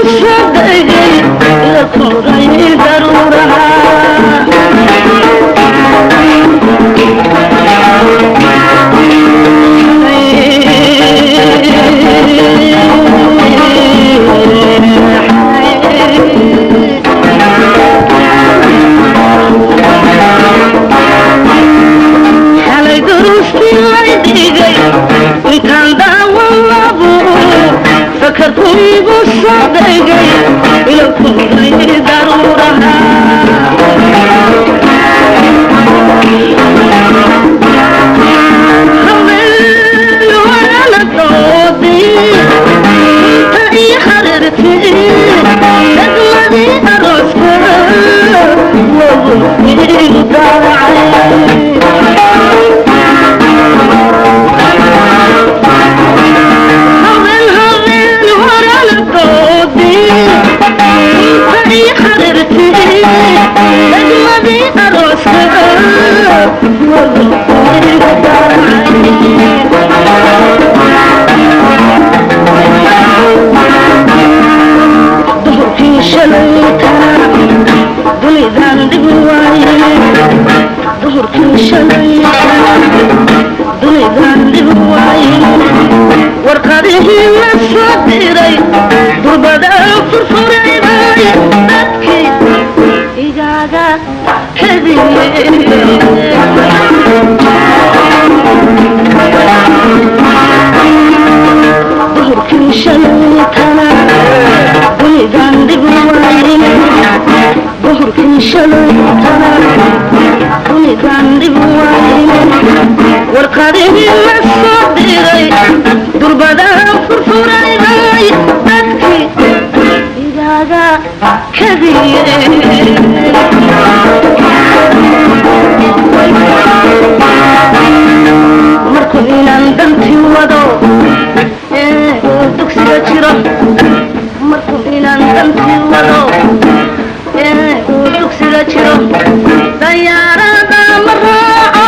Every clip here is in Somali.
Soo degay ila koray daruuraha. Xalay duruustii lay dhigay intaan daawan labo, fakarku igu soo degay ila koray daruuraha. Haween waana doodii inta ii xariirtii degmadii arooska wagu igu daawacay. Haween haween horana doodii inta ii xariirtii degmadii arooska wagu igu daawacay. Duhurkii shalaytana dunidan dhib waaye, duhurkii shalaytana dunidan dhib waaye, warqadihii la soo diray durbadaan furfuraybay dadkii igaaga kadiye. Duhurkii shalaytana dunidan dhib waaye, duhurkii shalaytana dunidan dhib waaye, warqadihii la soo diray durbadaan furfuraybay dadkii igaaga kadiye. Markuu inaan dantii wado ee uu dugsiga jiro, markuu inaan dantii wado ee uu dugsiga jiro, dayaarada ma raaco,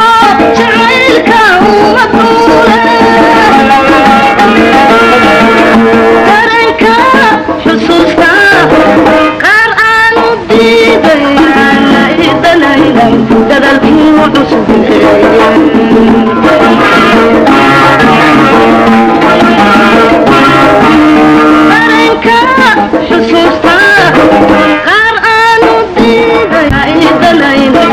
jacaylka uma duule, taranka xusuusta qaar aanu diiday idanaynan dadaalkii u cusub. Taranka xusuusta qaar aanu diiday idanaynan.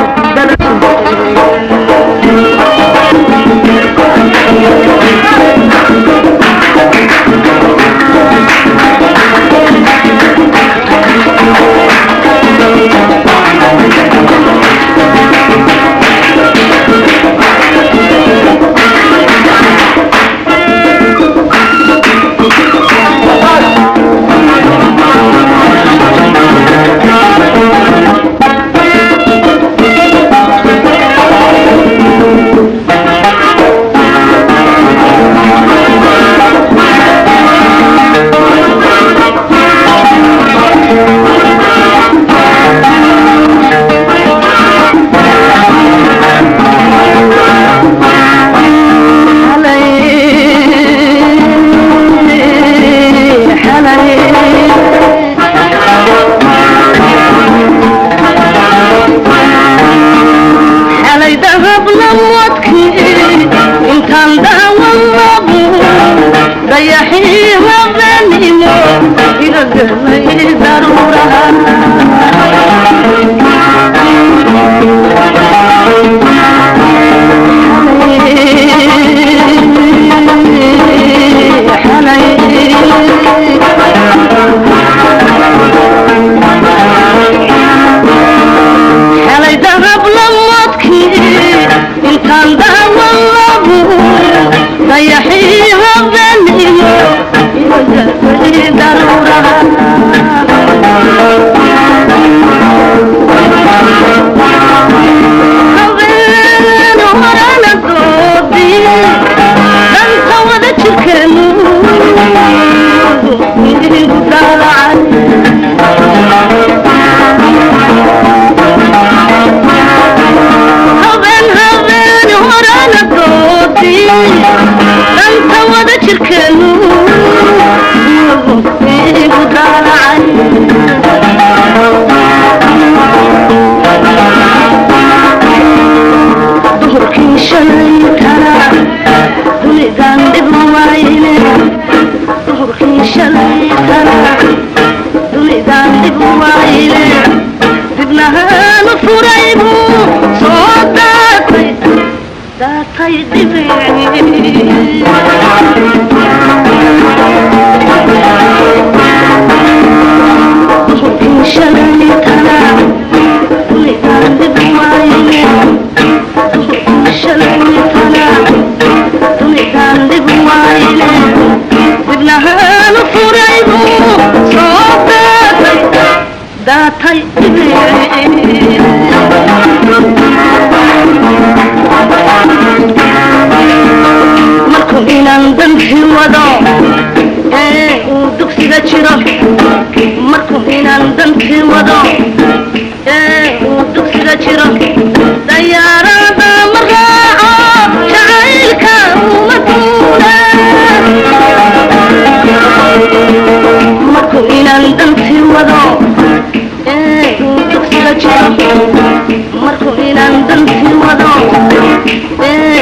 Xalay xalay dahab lawadkii intaan daawan labo, dayaxii habeenimo iga galay daruuraha. Xalay dahab lawadkii intaan daawan labo, dayaxii habeenimo iga galay daruuraha. waayne, dibnahaanu furaybu soo daatay daatay dhibicii. Duhurkii shalaytana dunidan dhib waayne, duhurkii shalaytana dunidan dhib waayne, dibnahaanu furaybu soo daatay daatay dhibicii. Markuu inaan dantii wado ee uu dugsiga jiro, markuu inaan dantii wado ee uu dugsiga jiro, dayaarada ma raaco, jacaylka uma duula. Markuu inaan dantii wado ee uu dugsiga jiro, markuu inaan dantii wado ee